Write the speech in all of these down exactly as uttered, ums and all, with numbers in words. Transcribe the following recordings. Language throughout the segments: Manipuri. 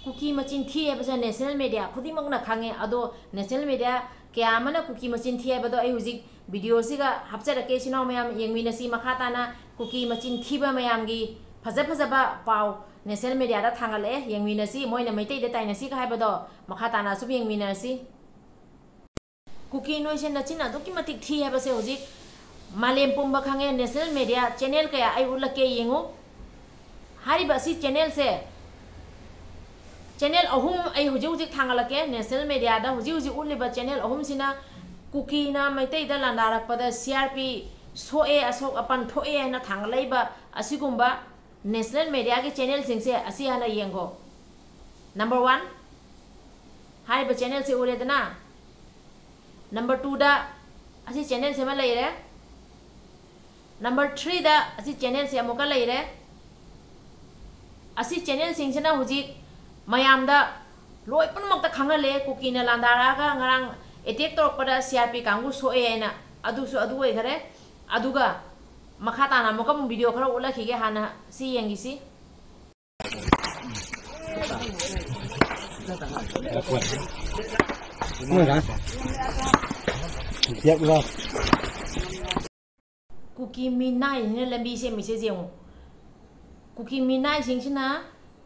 ꯀꯨꯀꯤ ꯃꯆꯤꯟ ꯊꯤ ꯍꯥꯏꯕꯁꯦ national media ꯈꯨꯗꯤꯡꯃꯛꯅ ꯈꯪꯉꯦ꯫ ꯑꯗꯣ national media ꯀꯌꯥ ꯑꯃꯅ ꯀꯨꯀꯤ ꯃꯆꯤꯟ ꯊꯤ ꯍꯥꯏꯕꯗꯣ ꯑꯩ ꯍꯧꯖꯤꯛ video ꯁꯤꯒ ꯍꯥꯞꯆꯔꯛꯀꯦ꯫ ꯏꯆꯤꯟ ꯏꯅꯥꯎ ꯃꯌꯥꯝ ꯌꯦꯡꯃꯤꯟꯅꯁꯤ꯫ ꯃꯈꯥ ꯇꯥꯅ ꯀꯨꯀꯤ ꯃꯆꯤꯟ ꯊꯤꯕ ꯃꯌꯥꯝꯒꯤ ꯐꯖ ꯐꯖꯕ ꯄꯥꯎ national media ꯗ ꯊꯥꯡꯒꯠꯂꯛꯑꯦ, ꯌꯦꯡꯃꯤꯟꯅꯁꯤ꯫ ꯃꯣꯏꯅ ꯃꯩꯇꯩꯗ ꯇꯥꯏꯅꯁꯤꯒ ꯍꯥꯏꯕꯗꯣ ꯃꯈꯥ ꯇꯥꯅ ꯑꯁꯨꯝ ꯌꯦꯡꯃꯤꯟꯅꯔꯁꯤ꯫ ꯀꯨꯀꯤ, ꯅꯣꯏꯁꯦ ꯅꯆꯤꯟ ꯑꯗꯨꯛꯀꯤ ꯃꯇꯤꯛ ꯊꯤ ꯍꯥꯏꯕꯁꯦ ꯍꯧꯖꯤꯛ ꯃꯥꯂꯦꯝ ꯄꯨꯝꯕ ꯈꯪꯉꯦ꯫ National media channel ꯀꯌꯥ ꯑꯩ ꯎꯠꯂꯛꯀꯦ, ꯌꯦꯡꯉꯨ꯫ ꯍꯥꯏꯔꯤꯕ ꯑꯁꯤ channel ꯁꯦ, channel ꯑꯍꯨꯝ ꯑꯩ ꯍꯧꯖꯤꯛ ꯍꯧꯖꯤꯛ ꯊꯥꯡꯒꯠꯂꯛꯀꯦ꯫ National media ꯗ ꯍꯧꯖꯤꯛ ꯍꯧꯖꯤꯛ ꯎꯠꯂꯤꯕ channel ꯑꯍꯨꯝꯁꯤꯅ ꯀꯨꯀꯤꯅ ꯃꯩꯇꯩꯗ ꯂꯥꯟꯗꯥꯔꯛꯄꯗ C R P ꯁꯣꯛꯑꯦ, ꯑꯁꯣꯛ ꯑꯄꯟ ꯊꯣꯛꯑꯦ ꯍꯥꯏꯅ ꯊꯥꯡꯒꯠꯂꯛꯏꯕ ꯑꯁꯤꯒꯨꯝꯕ national media ꯒꯤ channel ꯁꯤꯡꯁꯦ ꯑꯁꯤ ꯍꯥꯟꯅ ꯌꯦꯡꯈꯣ꯫ Number one, ꯍꯥꯏꯔꯤꯕ channel ꯁꯦ ꯎꯔꯦꯗꯅ꯫ Number two ꯗ ꯑꯁꯤ channel ꯁꯤꯃ ꯂꯩꯔꯦ꯫ Number three ꯗ ꯑꯁꯤ channel ꯁꯦ ꯑꯃꯨꯛꯀ ꯂꯩꯔꯦ꯫ ꯑꯁꯤ channel ꯁꯤꯡꯁꯤꯅ ꯍꯧꯖꯤꯛ ꯃꯌꯥꯝꯗ ꯂꯣꯏ ꯄꯨꯝꯅꯃꯛꯇ ꯈꯪꯍꯜꯂꯦ, ꯀꯨꯀꯤꯅ ꯂꯥꯟꯗꯥꯔꯛꯑꯒ ꯉꯔꯥꯡ attack ꯇꯧꯔꯛꯄꯗ C R P ꯀꯥꯡꯕꯨ ꯁꯣꯛꯑꯦ ꯍꯥꯏꯅ꯫ ꯑꯗꯨꯁꯨ ꯑꯗꯨ ꯑꯣꯏꯈꯔꯦ꯫ ꯑꯗꯨꯒ ꯃꯈꯥ ꯇꯥꯅ ꯑꯃꯨꯛꯀ ꯑꯃꯨꯛ video ꯈꯔ ꯎꯠꯂꯛꯈꯤꯒꯦ, ꯍꯥꯟꯅ ꯁꯤ ꯌꯦꯡꯈꯤꯁꯤ꯫ ꯀꯨꯀꯤ ꯃꯤꯅꯥꯏꯁꯤꯡꯅ ꯂꯝꯕꯤ ꯁꯦꯝꯃꯤꯁꯦ ꯌꯦꯡꯉꯨ꯫ ꯀꯨꯀꯤ ꯃꯤꯅꯥꯏꯁꯤꯡꯁꯤꯅ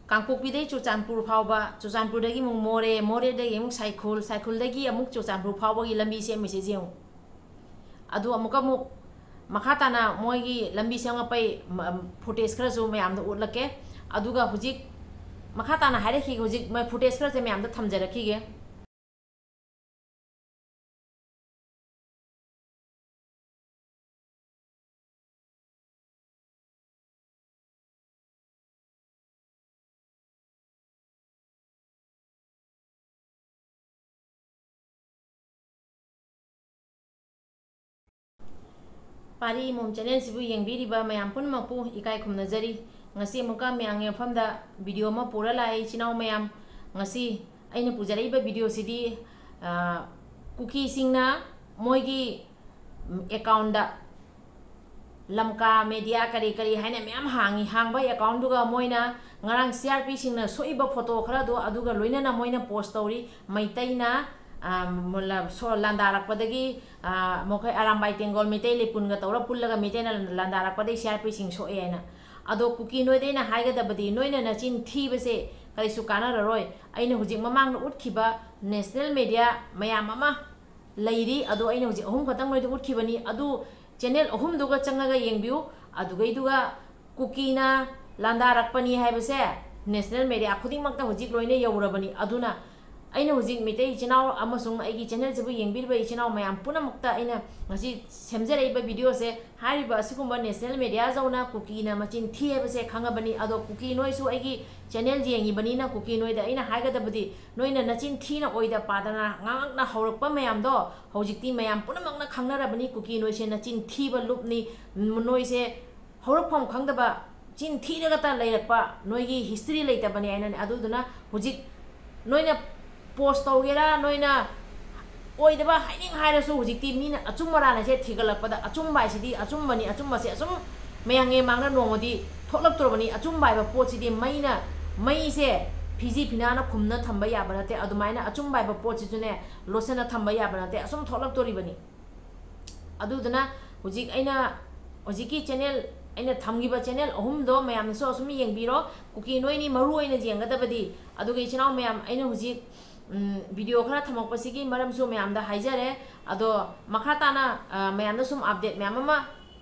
ꯀꯥꯡꯄꯣꯛꯄꯤꯗꯩ ꯆꯨꯔꯆꯥꯟꯄꯨꯔ ꯐꯥꯎꯕ, ꯆꯨꯔꯆꯥꯟꯄꯨꯔꯗꯒꯤ ꯑꯃꯨꯛ ꯃꯣꯔꯦ, ꯃꯣꯔꯦꯗꯒꯤ ꯑꯃꯨꯛ ꯁꯥꯏꯈꯨꯜ, ꯁꯥꯏꯈꯨꯜꯗꯒꯤ ꯑꯃꯨꯛ ꯆꯨꯔꯆꯥꯟꯄꯨꯔ ꯐꯥꯎꯕꯒꯤ ꯂꯝꯕꯤ ꯁꯦꯝꯃꯤꯁꯦ ꯌꯦꯡꯉꯨ꯫ ꯑꯗꯨ ꯑꯃꯨꯛꯀ ꯑꯃꯨꯛ ꯃꯈꯥ ꯇꯥꯅ ꯃꯣꯏꯒꯤ ꯂꯝꯕꯤ ꯁꯦꯝꯃꯛꯄꯩ ꯃ-, footage ꯈꯔꯁꯨ ꯃꯌꯥꯝꯗ ꯎꯠꯂꯛꯀꯦ꯫ ꯑꯗꯨꯒ ꯍꯧꯖꯤꯛ ꯃꯈꯥ ꯇꯥꯅ ꯍꯥꯏꯔꯛꯈꯤꯒꯦ, ꯍꯧꯖꯤꯛ ꯃꯣꯏ footage ꯈꯔꯁꯦ ꯃꯌꯥꯝꯗ ꯊꯝꯖꯔꯛꯈꯤꯒꯦ꯫ ꯄꯥꯔꯤ ꯏꯃꯣꯝ channel ꯁꯤꯕꯨ ꯌꯦꯡꯕꯤꯔꯤꯕ ꯃꯌꯥꯝ ꯄꯨꯝꯅꯃꯛꯄꯨ ꯏꯀꯥꯏ ꯈꯨꯝꯅꯖꯔꯤ꯫ ꯉꯁꯤ ꯑꯃꯨꯛꯀ ꯃꯌꯥꯝꯒꯤ ꯃꯐꯝꯗ video ꯑꯃ ꯄꯨꯔ ꯂꯥꯛꯑꯦ, ꯏꯆꯤꯟ ꯏꯅꯥꯎ ꯃꯌꯥꯝ꯫ ꯉꯁꯤ ꯑꯩꯅ ꯄꯨꯖꯔꯛꯏꯕ video ꯁꯤꯗꯤ, ꯑ, ꯀꯨꯀꯤꯁꯤꯡꯅ ꯃꯣꯏꯒꯤ, ꯎꯝ, account ꯇ ꯂꯝꯀꯥ ꯃꯦꯗꯤꯌꯥ ꯀꯔꯤ ꯀꯔꯤ ꯍꯥꯏꯅ ꯃꯌꯥꯝ ꯍꯥꯡꯉꯤ꯫ ꯍꯥꯡꯕ ꯑꯦꯀꯥꯎꯟꯗꯨꯒ ꯃꯣꯏꯅ ꯉꯔꯥꯡ ꯁꯤ ꯑꯥꯔ ꯄꯤꯁꯤꯡꯅ ꯁꯣꯛꯏꯕ ꯐꯣꯇꯣ ꯈꯔꯗꯣ ꯑꯗꯨꯒ ꯂꯣꯏꯅꯅ ꯃꯣꯏꯅ ꯄꯣꯁ ꯇꯧꯔꯤ꯫ ꯃꯩꯇꯩꯅ, ꯑ, ꯃꯨꯂ-, ꯁꯣ-, ꯂꯥꯟꯗꯥꯔꯛꯄꯗꯒꯤ, ꯑ, ꯃꯈꯣꯏ ꯑꯔꯥꯝꯕꯥꯏ ꯇꯦꯡꯒꯣꯜ ꯃꯩꯇꯩ ꯂꯩꯄꯨꯟꯒ ꯇꯧꯔ ꯄꯨꯜꯂꯒ ꯃꯩꯇꯩꯅ ꯂꯥꯟꯗꯥꯔꯛꯄꯗꯒꯤ ꯁꯤ ꯑꯥꯔ ꯄꯤꯁꯤꯡ ꯁꯣꯛꯑꯦ ꯍꯥꯏꯅ꯫ ꯑꯗꯣ ꯀꯨꯀꯤ ꯅꯣꯏꯗ ꯑꯩꯅ ꯍꯥꯏꯒꯗꯕꯗꯤ, ꯅꯣꯏꯅ ꯅꯆꯤꯟ ꯊꯤꯕꯁꯦ ꯀꯔꯤꯁꯨ ꯀꯥꯟꯅꯔꯔꯣꯏ꯫ ꯑꯩꯅ ꯍꯧꯖꯤꯛ ꯃꯃꯥꯡꯗ ꯎꯠꯈꯤꯕ ꯅꯦꯁꯅꯦꯜ ꯃꯦꯗꯤꯌꯥ ꯃꯌꯥꯝ ꯑꯃ ꯂꯩꯔꯤ, ꯑꯗꯣ ꯑꯩꯅ ꯍꯧꯖꯤꯛ ꯑꯍꯨꯝ ꯈꯛꯇꯪ ꯅꯣꯏꯗ ꯎꯠꯈꯤꯕꯅꯤ꯫ ꯑꯗꯨ ꯆꯦꯅꯦꯜ ꯑꯍꯨꯝꯗꯨꯒ ꯆꯪꯉꯒ ꯌꯦꯡꯕꯤꯌꯨ꯫ ꯑꯗꯨꯒꯩꯗꯨꯒ ꯀꯨꯀꯤꯅ ꯂꯥꯟꯗꯥꯔꯛꯄꯅꯤ ꯍꯥꯏꯕꯁꯦ ꯅꯦꯁꯅꯦꯜ ꯃꯦꯗꯤꯌꯥ ꯈꯨꯗꯤꯡꯃꯛꯇ ꯍꯧꯖꯤꯛ ꯂꯣꯏꯅ ꯌꯧꯔꯕꯅꯤ꯫ ꯑꯗꯨꯅ ꯑꯩꯅ ꯍꯧꯖꯤꯛ ꯃꯩꯇꯩ ꯏꯆꯤꯟ ꯏꯅꯥꯎ ꯑꯃꯁꯨꯡ ꯑꯩꯒꯤ ꯆꯦꯅꯦꯜꯁꯤꯕꯨ ꯌꯦꯡꯕꯤꯔꯤꯕ ꯏꯆꯤꯟ ꯏꯅꯥꯎ ꯃꯌꯥꯝ ꯄꯨꯝꯅꯃꯛꯇ ꯑꯩꯅ ꯉꯁꯤ ꯁꯦꯝꯖꯔꯛꯏꯕ ꯚꯤꯗꯤꯑꯣꯁꯦ, ꯍꯥꯏꯔꯤꯕ ꯑꯁꯤꯒꯨꯝꯕ ꯅꯦꯁꯅꯦꯜ ꯃꯦꯗꯤꯌꯥ ꯖꯧꯅ ꯀꯨꯀꯤꯅ ꯃꯆꯤꯟ ꯊꯤ ꯍꯥꯏꯕꯁꯦ ꯈꯪꯉꯕꯅꯤ꯫ ꯑꯗꯣ ꯀꯨꯀꯤ ꯅꯣꯏꯁꯨ ꯑꯩꯒꯤ ꯆꯦꯅꯦꯜ ꯌꯦꯡꯉꯤꯕꯅꯤꯅ ꯀꯨꯀꯤ ꯅꯣꯏꯗ ꯑꯩꯅ ꯍꯥꯏꯒꯗꯕꯗꯤ, ꯅꯣꯏꯅ ꯅꯆꯤꯟ ꯊꯤꯅ ꯑꯣꯏꯗ ꯄꯥꯗꯅ ꯉꯥꯡꯉꯛꯅ ꯍꯧꯔꯛꯄ ꯃꯌꯥꯝꯗꯣ ꯍꯧꯖꯤꯛꯇꯤ ꯃꯌꯥꯝ ꯄꯨꯝꯅꯃꯛꯅ ꯈꯪꯅꯔꯕꯅꯤ꯫ ꯀꯨꯀꯤ ꯅꯣꯏꯁꯦ ꯅꯆꯤꯟ ꯊꯤꯕ ꯂꯨꯞꯅꯤ꯫ ꯅꯣꯏꯁꯦ ꯍꯧꯔꯛꯐꯝ ꯈꯪꯗꯕ, ꯆꯤꯟ ꯊꯤꯔꯒꯇ ꯂꯩꯔꯛꯄ, ꯅꯣꯏꯒꯤ ꯍꯤꯁꯇ꯭ꯔꯤ ꯂꯩꯇꯕꯅꯤ ꯍꯥꯏꯅꯅꯦ꯫ ꯑꯗꯨꯗꯨꯅ ꯍꯧꯖꯤꯛ ꯅꯣꯏꯅ ꯄꯣꯁ ꯇꯧꯒꯦꯔꯥ, ꯅꯣꯏꯅ ꯑꯣꯏꯗꯕ ꯍꯥꯏꯅꯤꯡ ꯍꯥꯏꯔꯁꯨ, ꯍꯧꯖꯤꯛꯇꯤ ꯃꯤꯅ ꯑꯆꯨꯝ ꯑꯔꯥꯟ ꯍꯥꯏꯁꯦ ꯊꯤꯒꯠꯂꯛꯄꯗ ꯑꯆꯨꯝꯕ ꯍꯥꯏꯁꯤꯗꯤ ꯑꯆꯨꯝꯕꯅꯤ, ꯑꯆꯨꯝꯕꯁꯦ ꯑꯁꯨꯝ ꯃꯌꯥꯝꯒꯤ ꯃꯥꯡꯗ ꯅꯣꯡꯃꯗꯤ ꯊꯣꯛꯂꯛꯇ꯭ꯔꯕꯅꯤ꯫ ꯑꯆꯨꯝꯕ ꯍꯥꯏꯕ ꯄꯣꯠꯁꯤꯗꯤ ꯃꯩꯅ, ꯃꯩꯁꯦ ꯐꯤꯖꯤ ꯐꯤꯅꯥꯅ ꯈꯨꯝꯅ ꯊꯝꯕ ꯌꯥꯕ ꯅꯠꯇꯦ꯫ ꯑꯗꯨꯃꯥꯏꯅ ꯑꯆꯨꯝꯕ ꯍꯥꯏꯕ ꯄꯣꯠꯁꯤꯁꯨꯅꯦ ꯂꯣꯠꯁꯤꯟꯅ ꯊꯝꯕ ꯌꯥꯕ ꯅꯠꯇꯦ, ꯑꯁꯨꯝ ꯊꯣꯛꯂꯛꯇꯣꯔꯤꯕꯅꯤ꯫ ꯑꯗꯨꯗꯨꯅ ꯍꯧꯖꯤꯛ ꯑꯩꯅ, ꯍꯧꯖꯤꯛꯀꯤ ꯆꯦꯅꯦꯜ, ꯑꯩꯅ ꯊꯝꯈꯤꯕ ꯆꯦꯅꯦꯜ ꯑꯍꯨꯝꯗꯣ ꯃꯌꯥꯝꯅꯁꯨ ꯑꯁꯨꯝ ꯌꯦꯡꯕꯤꯔꯣ꯫ ꯀꯨꯀꯤ ꯅꯣꯏꯅꯤ ꯃꯔꯨ ꯑꯣꯏꯅ ꯌꯦꯡꯒꯗꯕꯗꯤ꯫ ꯑꯗꯨꯒ ꯏꯆꯤꯟ ꯏꯅꯥꯎ ꯃꯌꯥꯝ, ꯑꯩꯅ ꯍꯧꯖꯤꯛ, ꯎꯝ, ꯚꯤꯗꯤꯑꯣ ꯈꯔ ꯊꯝꯃꯛꯄꯁꯤꯒꯤ ꯃꯔꯝꯁꯨ ꯃꯌꯥꯝꯗ ꯍꯥꯏꯖꯔꯦ꯫ ꯑꯗꯣ ꯃꯈꯥ ꯇꯥꯅ, ꯑ, ꯃꯌꯥꯝꯅ ꯁꯨꯝ ꯑꯞꯗꯦꯠ ꯃꯌꯥꯝ ꯑꯃ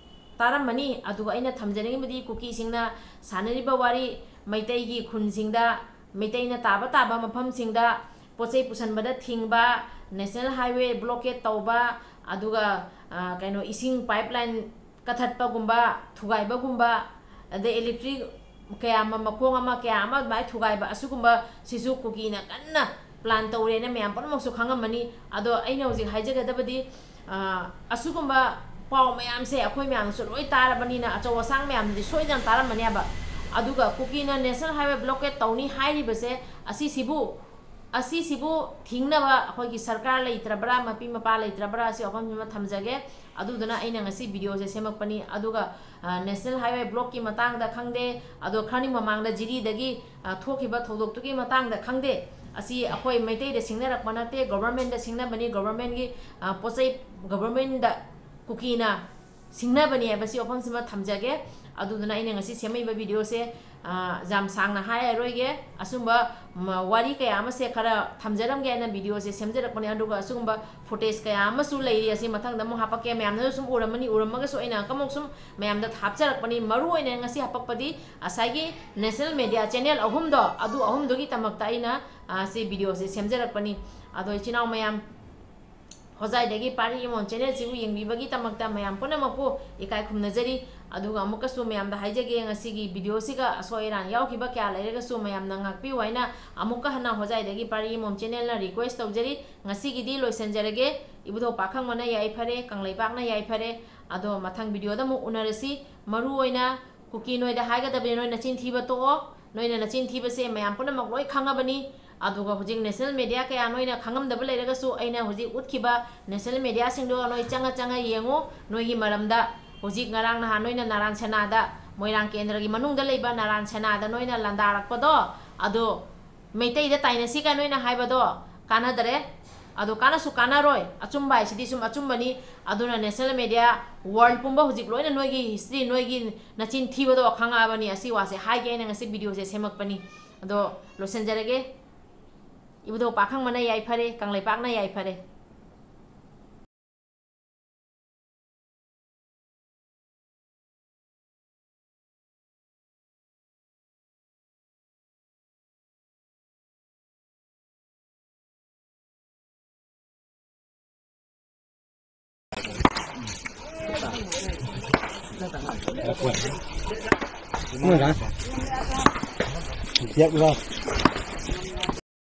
ꯇꯥꯔꯝꯃꯅꯤ꯫ ꯑꯗꯨꯒ ꯑꯩꯅ ꯊꯝꯖꯅꯤꯡꯉꯤꯕꯗꯤ ꯀꯨꯀꯤꯁꯤꯡꯅ ꯁꯥꯟꯅꯔꯤꯕ ꯋꯥꯔꯤ, ꯃꯩꯇꯩꯒꯤ ꯈꯨꯟꯁꯤꯡꯗ, ꯃꯩꯇꯩꯅ ꯇꯥꯕ ꯇꯥꯕ ꯃꯐꯝꯁꯤꯡꯗ ꯄꯣꯠ ꯆꯩ ꯄꯨꯁꯟꯕꯗ ꯊꯤꯡꯕ, ꯅꯦꯁꯅꯦꯜ ꯍꯥꯏꯋꯦ ꯕ꯭ꯂꯣꯀꯦꯠ ꯇꯧꯕ, ꯑꯗꯨꯒ, ꯑ, ꯀꯩꯅꯣ, ꯏꯁꯤꯡ ꯄꯥꯏꯞ ꯂꯥꯏꯟ ꯀꯠꯊꯠꯄꯒꯨꯝꯕ, ꯊꯨꯒꯥꯏꯕꯒꯨꯝꯕ, ꯑꯗꯩ ꯏꯂꯦꯛꯇ꯭ꯔꯤꯛ ꯀꯌꯥ ꯑꯃ, ꯃꯈꯣꯡ ꯑꯃ, ꯀꯌꯥ ꯑꯃ ꯑꯗꯨꯃꯥꯏꯅ ꯊꯨꯒꯥꯏꯕ, ꯑꯁꯤꯒꯨꯝꯕ ꯁꯤꯁꯨ ꯀꯨꯀꯤꯅ ꯀꯟꯅ ꯄ꯭ꯂꯥꯟ ꯇꯧꯔꯦꯅ ꯃꯌꯥꯝ ꯄꯨꯝꯅꯃꯛꯁꯨ ꯈꯪꯉꯝꯃꯅꯤ꯫ ꯑꯗꯣ ꯑꯩꯅ ꯍꯧꯖꯤꯛ ꯍꯥꯏꯖꯒꯗꯕꯗꯤ, ꯑ, ꯑꯁꯤꯒꯨꯝꯕ ꯄꯥꯎ ꯃꯌꯥꯝꯁꯦ ꯑꯩꯈꯣꯏ ꯃꯌꯥꯝꯅꯁꯨ ꯂꯣꯏ ꯇꯥꯔꯕꯅꯤꯅ, ꯑꯆꯧ ꯑꯁꯥꯡ ꯃꯌꯥꯝꯅꯗꯤ ꯁꯣꯏꯗꯅ ꯇꯥꯔꯝꯃꯅꯦꯕ꯫ ꯑꯗꯨꯒ ꯀꯨꯀꯤꯅ ꯅꯦꯁꯅꯦꯜ ꯍꯥꯏꯋꯦ ꯕ꯭ꯂꯣꯀꯦꯠ ꯇꯧꯅꯤ ꯍꯥꯏꯔꯤꯕꯁꯦ, ꯑꯁꯤꯁꯤꯕꯨ ꯑꯁꯤꯁꯤꯕꯨ ꯊꯤꯡꯅꯕ ꯑꯩꯈꯣꯏꯒꯤ ꯁꯔꯀꯥꯔ ꯂꯩꯇ꯭ꯔꯕ꯭ꯔꯥ, ꯃꯄꯤ ꯃꯄꯥ ꯂꯩꯇ꯭ꯔꯕ꯭ꯔꯥ, ꯑꯁꯤ ꯋꯥꯐꯝꯁꯤꯃ ꯊꯝꯖꯒꯦ꯫ ꯑꯗꯨꯗꯨꯅ ꯑꯩꯅ ꯉꯁꯤ ꯚꯤꯗꯤꯑꯣꯁꯦ ꯁꯦꯝꯃꯛꯄꯅꯤ꯫ ꯑꯗꯨꯒ, ꯑ, National Highway Blockꯀꯤ ꯃꯇꯥꯡꯗ ꯈꯪꯗꯦ, ꯑꯗꯣ ꯈꯔꯅꯤ ꯃꯃꯥꯡꯗ ꯖꯤꯔꯤꯗꯒꯤ, ꯑ, ꯊꯣꯛꯈꯤꯕ ꯊꯧꯗꯣꯛꯇꯨꯒꯤ ꯃꯇꯥꯡꯗ ꯈꯪꯗꯦ, ꯑꯁꯤ ꯑꯩꯈꯣꯏ ꯃꯩꯇꯩꯗ ꯁꯤꯡꯅꯔꯛꯄ ꯅꯠꯇꯦ, ꯒꯣꯕꯔꯃꯦꯟꯗ ꯁꯤꯡꯅꯕꯅꯤ꯫ ꯒꯣꯕꯔꯃꯦꯟꯒꯤ, ꯑ, ꯄꯣꯠ ꯆꯩ ꯒꯣꯕꯔꯃꯦꯟꯗ ꯀꯨꯀꯤꯅ ꯁꯤꯡꯅꯕꯅꯤ ꯍꯥꯏꯕꯁꯤ ꯋꯥꯐꯝꯁꯤꯃ ꯊꯝꯖꯒꯦ꯫ ꯑꯗꯨꯗꯨꯅ ꯑꯩꯅ ꯉꯁꯤ ꯁꯦꯝꯃꯛꯏꯕ ꯚꯤꯗꯤꯑꯣꯁꯦ, ꯑ, ꯌꯥꯝ ꯁꯥꯡꯅ ꯍꯥꯏꯔꯔꯣꯏꯒꯦ꯫ ꯑꯁꯨꯝꯕ, ꯃ, ꯋꯥꯔꯤ ꯀꯌꯥ ꯑꯃꯁꯦ ꯈꯔ ꯊꯝꯖꯔꯝꯒꯦ ꯍꯥꯏꯅ ꯚꯤꯗꯤꯑꯣꯁꯦ ꯁꯦꯝꯖꯔꯛꯄꯅꯦ꯫ ꯑꯗꯨꯒ ꯑꯁꯤꯒꯨꯝꯕ ꯐꯨꯇꯦꯖ ꯀꯌꯥ ꯑꯃꯁꯨ ꯂꯩꯔꯤ, ꯑꯁꯤ ꯃꯊꯪꯗ ꯑꯃꯨꯛ ꯍꯥꯄꯛꯀꯦ꯫ ꯃꯌꯥꯝꯅꯁꯨ ꯁꯨꯝ ꯎꯔꯝꯃꯅꯤ, ꯎꯔꯝꯃꯒꯁꯨ ꯑꯩꯅ ꯑꯃꯨꯛ ꯁꯨꯝ ꯃꯌꯥꯝꯗ ꯍꯥꯞꯆꯔꯛꯄꯅꯤ꯫ ꯃꯔꯨ ꯑꯣꯏꯅ ꯉꯁꯤ ꯍꯥꯄꯛꯄꯗꯤ ꯉꯁꯥꯏꯒꯤ ꯅꯦꯁꯅꯦꯜ ꯃꯦꯗꯤꯌꯥ ꯆꯦꯅꯦꯜ ꯑꯍꯨꯝꯗꯣ, ꯑꯗꯨ ꯑꯍꯨꯝꯗꯨꯒꯤ ꯗꯃꯛꯇ ꯑꯩꯅ, ꯑ, ꯁꯤ ꯚꯤꯗꯤꯑꯣꯁꯦ ꯁꯦꯝꯖꯔꯛꯄꯅꯤ꯫ ꯑꯗꯣ ꯏꯆꯤꯟ ꯏꯅꯥꯎ ꯃꯌꯥꯝ, ꯍꯣꯖꯥꯏꯗꯒꯤ ꯄꯥꯔꯤ ꯏꯃꯣꯟ ꯆꯦꯅꯦꯜꯁꯤꯕꯨ ꯌꯦꯡꯕꯤꯕꯒꯤꯗꯃꯛꯇ ꯃꯌꯥꯝ ꯄꯨꯝꯅꯃꯛꯄꯨ ꯏꯀꯥꯏ ꯈꯨꯝꯅꯖꯔꯤ꯫ ꯑꯗꯨꯒ ꯑꯃꯨꯛꯀꯁꯨ ꯃꯌꯥꯝꯗ ꯍꯥꯏꯖꯒꯦ, ꯉꯁꯤꯒꯤ ꯚꯤꯗꯤꯑꯣꯁꯤꯒ ꯑꯁꯣꯏ ꯑꯔꯥꯟ ꯌꯥꯎꯈꯤꯕ ꯀꯌꯥ ꯂꯩꯔꯒꯁꯨ ꯃꯌꯥꯝꯅ ꯉꯥꯛꯄꯤꯌꯨ ꯍꯥꯏꯅ ꯑꯃꯨꯛꯀ ꯍꯟꯅ ꯍꯣꯖꯥꯏꯗꯒꯤ ꯄꯥꯔꯤ ꯏꯃꯣꯝ ꯆꯦꯅꯦꯜꯅ ꯔꯤꯀ꯭ꯋꯦꯁ ꯇꯧꯖꯔꯤ꯫ ꯉꯁꯤꯒꯤꯗꯤ ꯂꯣꯏꯁꯤꯟꯖꯔꯒꯦ꯫ ꯏꯕꯨꯙꯧ ꯄꯥꯈꯪꯕꯅ ꯌꯥꯏꯐꯔꯦ, ꯀꯪꯂꯩꯄꯥꯛꯅ ꯌꯥꯏꯐꯔꯦ꯫ ꯑꯗꯣ ꯃꯊꯪ ꯚꯤꯗꯤꯑꯣꯗ ꯑꯃꯨꯛ ꯎꯅꯔꯁꯤ꯫ ꯃꯔꯨ ꯑꯣꯏꯅ ꯀꯨꯀꯤ ꯅꯣꯏꯗ ꯍꯥꯏꯒꯗꯕꯅꯤ, ꯅꯣꯏ ꯅꯆꯤꯟ ꯊꯤꯕ ꯇꯣꯛꯑꯣ꯫ ꯅꯣꯏꯅ ꯅꯆꯤꯟ ꯊꯤꯕꯁꯦ ꯃꯌꯥꯝ ꯄꯨꯝꯅꯃꯛ ꯂꯣꯏ ꯈꯪꯉꯕꯅꯤ꯫ ꯑꯗꯨꯒ ꯍꯧꯖꯤꯛ ꯅꯦꯁꯅꯦꯜ ꯃꯦꯗꯤꯌꯥ ꯀꯌꯥ ꯅꯣꯏꯅ ꯈꯪꯉꯝꯗꯕ ꯂꯩꯔꯒꯁꯨ, ꯑꯩꯅ ꯍꯧꯖꯤꯛ ꯎꯠꯈꯤꯕ ꯅꯦꯁꯅꯦꯜ ꯃꯦꯗꯤꯌꯥꯁꯤꯡꯗꯣ ꯅꯣꯏ ꯆꯪꯉ ꯆꯪꯉ ꯌꯦꯡꯉꯨ꯫ ꯅꯣꯏꯒꯤ ꯃꯔꯝꯗ ꯍꯧꯖꯤꯛ ꯉꯔꯥꯡ ꯅꯍꯥꯟ ꯅꯣꯏꯅ ꯅꯥꯔꯥꯟ ꯁꯦꯅꯥꯗ, ꯃꯣꯏꯔꯥꯡ ꯀꯦꯟꯗ꯭ꯔꯒꯤ ꯃꯅꯨꯡꯗ ꯂꯩꯕ ꯅꯥꯔꯥꯟ ꯁꯦꯅꯥꯗ ꯅꯣꯏꯅ ꯂꯥꯟꯗꯥꯔꯛꯄꯗꯣ, ꯑꯗꯣ ꯃꯩꯇꯩꯗ ꯇꯥꯏꯅꯁꯤ ꯀꯥꯏ ꯅꯣꯏꯅ ꯍꯥꯏꯕꯗꯣ ꯀꯥꯟꯅꯗꯔꯦ꯫ ꯑꯗꯣ ꯀꯥꯟꯅꯁꯨ ꯀꯥꯟꯅꯔꯣꯏ꯫ ꯑꯆꯨꯝꯕ ꯍꯥꯏꯁꯤꯗꯤ ꯁꯨꯝ ꯑꯆꯨꯝꯕꯅꯤ꯫ ꯑꯗꯨꯅ ꯅꯦꯁꯅꯦꯜ ꯃꯦꯗꯤꯌꯥ, ꯋꯥꯔꯜ ꯄꯨꯝꯕ ꯍꯧꯖꯤꯛ ꯂꯣꯏꯅ ꯅꯣꯏꯒꯤ ꯍꯤꯁꯇ꯭ꯔꯤ, ꯅꯣꯏꯒꯤ ꯅꯆꯤꯟ ꯊꯤꯕꯗꯣ ꯈꯪꯉꯛꯑꯕꯅꯤ꯫ ꯑꯁꯤ ꯋꯥꯁꯦ ꯍꯥꯏꯒꯦ ꯍꯥꯏꯅ ꯉꯁꯤ ꯚꯤꯗꯤꯑꯣꯁꯦ ꯁꯦꯝꯃꯛꯄꯅꯤ꯫ ꯑꯗꯣ ꯂꯣꯏꯁꯤꯟꯖꯔꯒꯦ꯫ ꯏꯕꯨꯙꯧ ꯄꯥꯈꯪꯕꯅ ꯌꯥꯏꯐꯔꯦ, ꯀꯪꯂꯩꯄꯥꯛꯅ ꯌꯥꯏꯐꯔꯦ꯫